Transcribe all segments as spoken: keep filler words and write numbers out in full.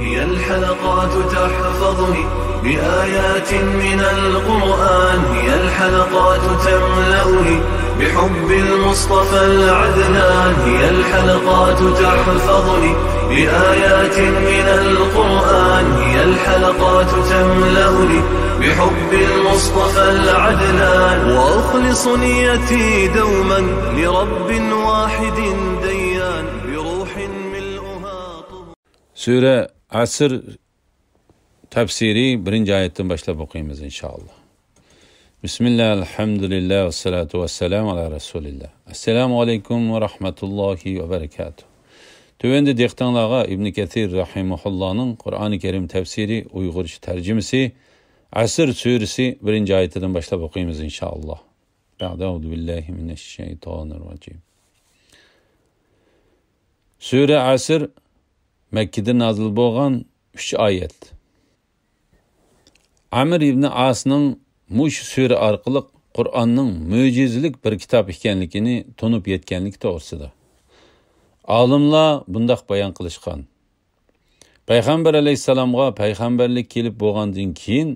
هي الحلقات تحفظني بآيات من القرآن، هي الحلقات تملأني بحب المصطفى العدنان، هي الحلقات تحفظني بآيات من القرآن، هي الحلقات تملأني بحب المصطفى العدنان، وأخلص نيتي دوما لرب واحد ديان، بروح ملؤها طهور. سۈرە ئەسر تەپسىرى بىرىنچى ئايەتتىن باشلاپ ئوقۇيمىز، ئىنشائاللا. بىسمىللا، ئەلھەمدۇلىللا، ۋەسسالاتۇ ۋەسسالامۇ ئالا رەسۇلىللا. ئەسسالامۇ ئەلەيكۇم ۋە رەھمەتۇللاھى ۋە بەرىكاتۇھ. تۆۋەندە دىققىتىڭلارغا ئىبنى كەسىر رەھىمەھۇللانىڭ قۇرئانى كەرىم تەپسىرى ئۇيغۇرچە تەرجىمىسى، ئەسر سۈرىسى بىرىنچى ئايىتىدىن باشلاپ ئوقۇيمىز، ئىنشائاللا. بەئدە، ئەئۇزۇ بىللاھى مىنەششەيتانىررەجىم. سۈرە ئەسر مەككىدە نازىل بولغان ئۈچ ئايەت. ئەمر ئىبنى ئاسنىڭ مۇشۇ سۈرە ئارقىلىق قۇرئاننىڭ مۆجىزىلىك بىر كىتاب ئىكەنلىكىنى تونۇپ يەتكەنلىكى توغرىسىدا. ئالىملار بۇنداق بايان قىلىشقان. پەيغەمبەر ئەلەيھىسسالامغا پەيغەمبەرلىك كېلىپ بولغاندىن كېيىن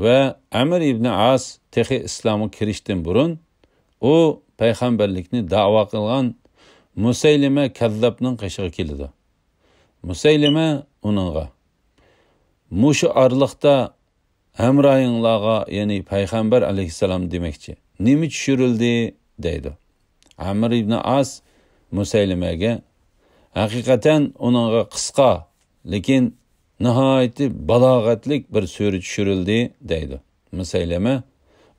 ۋە ئەمر ئىبنى ئاس تېخى ئىسلامغا كىرىشتىن بۇرۇن، ئۇ پەيغەمبەرلىكنى دەۋا قىلغان مۇسەيلىمە كەززابنىڭ قېشىغا كېلىدۇ. مۇسەيلىمە ئۇنىڭغا، مۇشۇ ئارىلىقتا ھەمراھىڭلارغا، يەنى پەيغەمبەر ئەلەيھىسسالام دېمەكچى، نېمە چۈشۈرۈلدى؟ دەيدۇ. ئەمر ئىبنى ئاس مۇسەيلىمەگە، ھەقىقەتەن ئۇنىڭغا قىسقا، لېكىن ناھايىتى بالاغەتلىك بىر سۈرە چۈشۈرۈلدى، دەيدۇ. مۇسەيلىمە،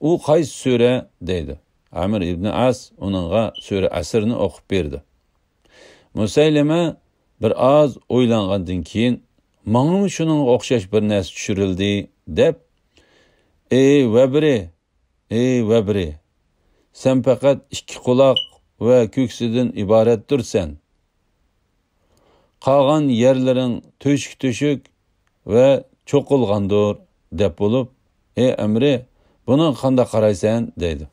ئۇ قايسى سۈرە؟ دەيدۇ. ئەمر ئىبنى ئاس ئۇنىڭغا سۈرە ئەسرنى ئوقۇپ بېرىدۇ. مۇسەيلىمە بىر ئاز ئويلانغاندىن كېيىن، ماڭىمۇ شۇنىڭغا ئوخشاش بىر نەرسە چۈشۈرۈلدى، دەپ، ئى ۋەبرى، ئى ۋەبرى، سەن پەقەت ئىككى قۇلاق ۋە كۆكسىدىن ئىبارەتتۇرسەن. قالغان يەرلىرىڭ تۆشۈك-تۆشۈك ۋە چوقۇلغاندۇر، دەپ بولۇپ، ئى ئەمرى، بۇنىڭغا قانداق قارايسەن؟ دەيدۇ.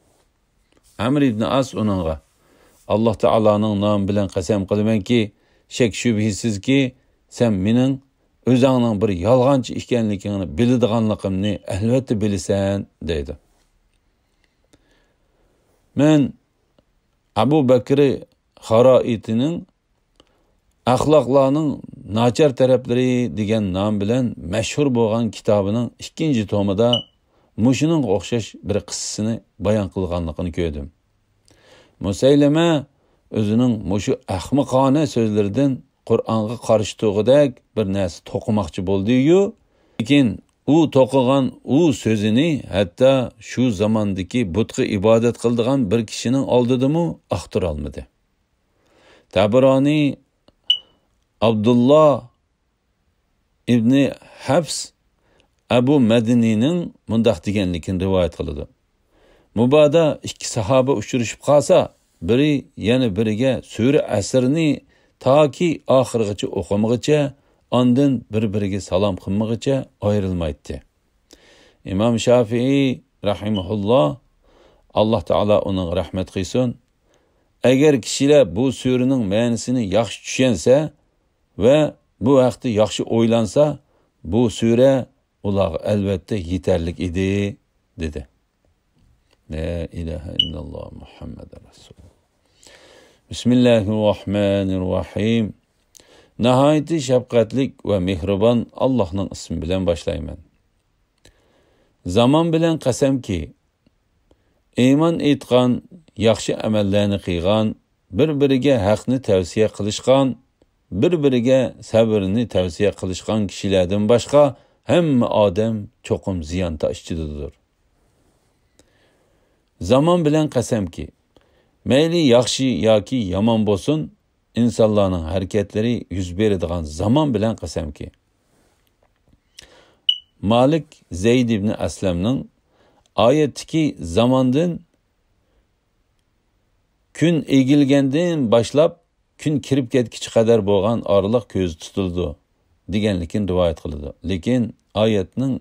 ئەمر ئىبنى ئاس ئۇنىڭغا، ئاللا تائالانىڭ نامى بىلەن قەسەم قىلىمەنكى، شەك-شۈبھىسىزكى، سەن مېنىڭ ئۆزۈڭنىڭ بىر يالغانچى ئىكەنلىكىڭنى بىلىدىغانلىقىمنى ئەلۋەتتە بىلىسەن، دەيدۇ. مەن ئەبۇ بەكرى خارائىتىنىڭ ئەخلاقلارنىڭ ناچار تەرەپلىرى دېگەن نام بىلەن مەشھۇر بولغان كىتابىنىڭ ئىككىنچى تومىدا مۇشۇنىڭغا ئوخشاش بىر قىسسىنى بايان قىلغانلىقىنى كۆردۈم. مۇسەيلىمە ئۆزىنىڭ مۇشۇ ئەخمىقانە سۆزلىرىدىن قۇرئانغا قارشى تۇرغۇدەك بىر نەرسە توقۇماقچى بولدى-يۇ، لېكىن ئۇ توقۇغان ئۇ سۆزىنى ھەتتا شۇ زاماندىكى بۇتقا ئىبادەت قىلىدىغان بىر كىشىنىڭ ئالدىدىمۇ ئاختۇرالمىدى. تەبرانى ئابدۇللا ئىبنى ھەفس ئەبۇ مەدىنىنىڭ مۇنداق دېگەنلىكىنى رىۋايەت قىلىدۇ. مۇبادا ئىككى ساھابە ئۇچرىشىپ قالسا، بىرى يەنە بىرىگە سۈرە ئەسرنى تاكى ئاخىرغىچە ئوقۇمىغىچە، ئاندىن بىر-بىرىگە سالام قىلمىغىچە ئايرىلمايتتى. ئىمام شافىئىي رەھىمەھۇللا، ئاللا تائالا ئۇنىڭغا رەھمەت قىلسۇن، ئەگەر كىشىلەر بۇ سۈرىنىڭ مەنىسىنى ياخشى چۈشەنسە ۋە بۇ ھەقتە ياخشى ئويلانسا، بۇ سۈرە ئۇلارغا ئەلۋەتتە يېتەرلىك ئىدى، دېدى. لا ئىلاھە ئىللاللا مۇھەممەدۇر رەسۇلۇللا. بىسمىللاھىر راھمانىر راھىم. ناھايىتى شەپقەتلىك ۋە مېھرىبان ئاللاھنىڭ ئىسمى بىلەن باشلايمەن. زامان بىلەن قەسەمكى، ئىمان ئېيتقان، ياخشى ئەمەللەرنى قىلغان، بىر-بىرىگە ھەقنى تەۋسىيە قىلىشقان، بىر-بىرىگە سەۋرنى تەۋسىيە قىلىشقان كىشىلەردىن باشقا ھەممە ئادەم چوقۇم زىيان ئىچىدىدۇر. زامان بىلەن قەسەمكى، مەيلى ياخشى ياكى يامان بولسۇن، ئىنسانلارنىڭ ھەرىكەتلىرى يۈز بېرىدىغان زامان بىلەن قەسەمكى. مالىك زەيد ئىبنى ئەسلەمنىڭ ئايەتتىكى زاماندىن كۈن ئېگىلگەندىن باشلاپ كۈن كىرىپ كەتكۈچە قەدەر بولغان ئارىلىق كۆزدە تۇتۇلىدۇ، دېگەنلىكىنى رىۋايەت قىلىدۇ. لېكىن ئايەتنىڭ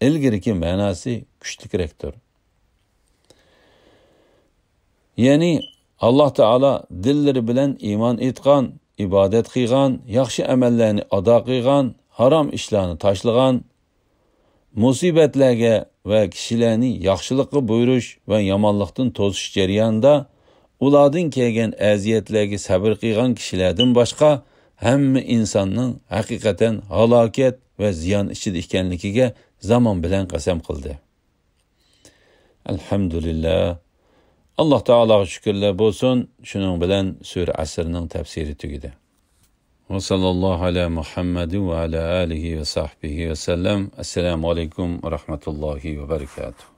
ئىلگىرىكى مەناسى كۈچلۈكرەكتۇر. يەنى، ئاللا تائالا دىللىرى بىلەن ئىمان ئېيتقان، ئىبادەت قىلغان، ياخشى ئەمەللەرنى ئادا قىلغان، ھارام ئىشلارنى تاشلىغان، مۇسىبەتلەرگە ۋە كىشىلەرنى ياخشىلىققا بۇيرۇش ۋە يامانلىقتىن توسۇش جەريانىدا ئۇلاردىن كەلگەن ئەزىيەتلەرگە سەۋر قىلغان كىشىلەردىن باشقا ھەممە ئىنساننىڭ ھەقىقەتەن ھالاكەت ۋە زىيان ئىچىدە ئىكەنلىكىگە زامان بىلەن قەسەم قىلدى. ئەلھەمدۇلىللا. ئاللاھ تائالاغا شۈكۈرلەر بولسۇن، شۇنىڭ بىلەن سۈرە ئەسرنىڭ تەپسىرى تۈگىدى. ۋە ساللاللاھۇ ئەلە مۇھەممەدىن ۋە ئەلە ئالىھى ۋە سەھبىھى ۋە سەللەم. ئەسسالامۇ ئەلەيكۇم ۋە رەھمەتۇللاھى ۋە بەرىكاتۇھ.